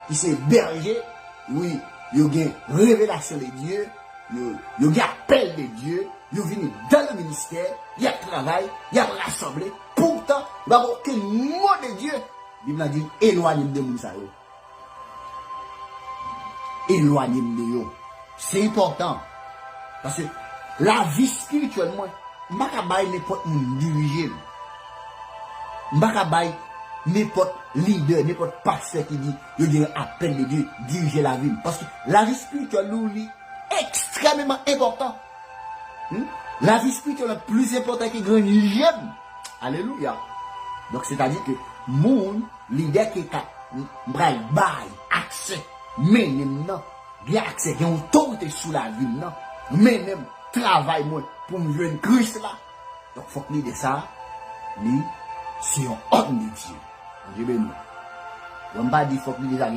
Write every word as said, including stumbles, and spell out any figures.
ki se bèje, wi, yo gen revelasyon de Dye, yo, yo gen apèl de Dye, yo vini dan le ministè, y ap travay, y ap rasanble. Poutan, yo pa gen okenn mo de Dye. Bib la di, elwanye m de moun sa yo. Elwanye m de yo. Se enpòtan. Paske lavi espirityèl mwen, m pa ka bay nenpòt moun dirije m. M pa ka bay nenpòt lidè, nenpòt pastè ki di yo gen apèl de Dye dirije lavi m. Paske lavi espirityèl nou, li ekstrèmeman enpòtan. Hmm? Lavi espirityèl la plis enpòtan ke grenn je m. Alelouya. Donk, sètadi ke moun, lidè ke ka, m pral bay aksè, mennen m nan, gen aksè, gen otorite sou lavi m nan, mennen m, travay mwen pou m jwenn Kris la. Donk, fòk lidè sa, li se yon òm de Dye. Bondye beni w. Bon, m pa di fòk lidè sa gen